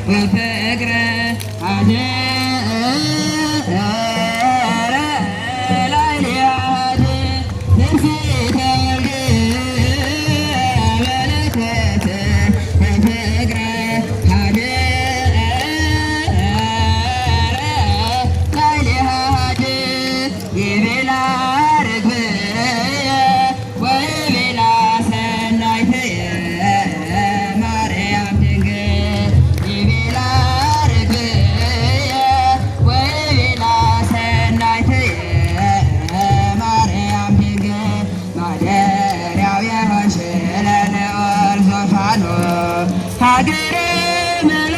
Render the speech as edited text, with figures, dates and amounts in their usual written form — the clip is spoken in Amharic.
ወፍቅረ ሀደረ ላዕሌሃ ትንሥእተ ወልድ መለኮት ወፍቅረ ሀደረ ላዕሌሃ ይቤላ ርግብየ ወይቤላ ሰናይትየ ማርያም ድንግል ይቤላ ርግብየ ወይቤላ ሰናይትየ ማርያም ድንግል ማደሪያው የሆንሽ ለልዑል ዙፋኑ ሀገረ መለኮት።